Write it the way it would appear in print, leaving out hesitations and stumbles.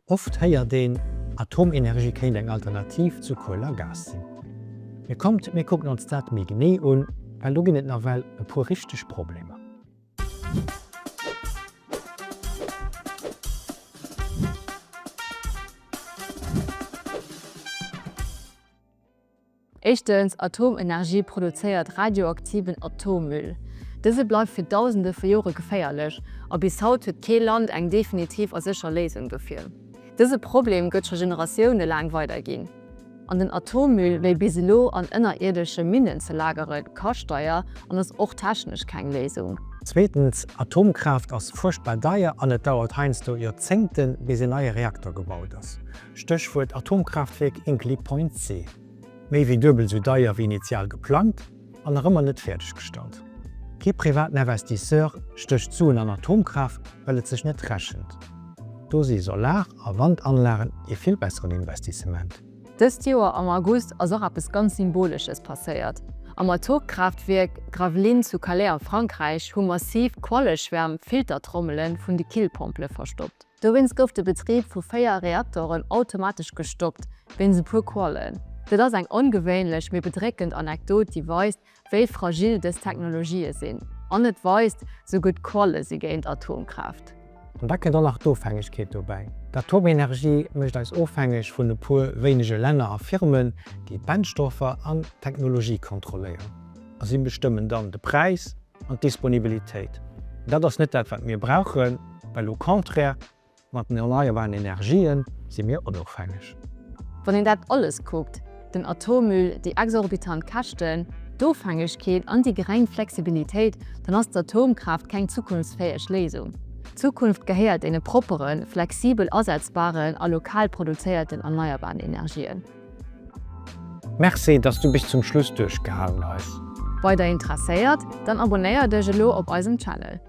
Oft héiert een, Atomenergie kéint eng Alternativ zu Kuel a Gas sinn. Mee kommt, mir kucken ons dat méi genee un, well do ginn et nawell e puer richteg Problemer. Éischtens, Atomenergie produzéiert radioaktiven Atommüll. Dëse bleift fir Dausende vu Jore geféierlech a bis haut huet kee Land eng definitiv a sécher Léisung dofir. Dëse Problem gëtt scho Generatioune laang weiderginn. An den Atommüll wéi bis elo an ënnerierdesche Minnen ze lagere kascht deier an ass och technesch keng Léisung. Zweetens, Atomkraaft ass fuerchtbar deier an et dauert heiansdo Joerzéngten, bis een neie Reakter gebaut ass. Stéchwuert Atomkraaftwierk Hinkley Point C. Méi wéi duebel esou deier wéi initial geplangt an nach ëmmer net fäerdeg gestallt. Kee privaten Investisseur stécht Suen an Atomkraaft, well et sech net rechent. Do si Solar a Wandanlagen ee vill besseren Investissement. Dëst Joer am August ass och eppes ganz Symbolesches passéiert. Am Atomkraaftwierk Gravelines zu Calais a Frankräich hu massiv Qualleschwärm Filtertrommele vun de Killpompele verstoppt. Dowéinst gouf de Betrib vu 4 Reaktoren automatesch gestoppt, wéinst e puer Quallen. Dat ass eng ongewéinlech, mee bedréckend Anekdot, déi weist, wéi fragil dës Technologië sinn. An et weist, sou gutt Qualle si géint Atomkraaft. An da kënnt och nach d'Ofhängegkeet dobäi. D'Atomenergie mécht eis ofhängeg vun e puer wéinege Länner a Firmen, déi d'Brennstoffer an d'Technologie kontrolléieren. A si bestëmmen dann de Präis an d'Disponibilitéit. Dat ass net dat, wat mir brauchen, well au contraire, mat den erneierbaren Energië si mir onofhängeg. Wann een dat alles kuckt, den Atommüll, déi exorbitant Käschten, d'Ofhängegkeet an déi geréng Flexibilitéit, dann ass d'Atomkraaft keng zukunftsfäeg Léisung. D'Zukunft gehéiert deene propperen, flexibel asetzbaren a lokal produzéierten erneierbaren Energien. Merci dass du bis zum Schluss duerchgehalen hues. Weider interesséiert? Dann abonéier dech elo op eisem Channel.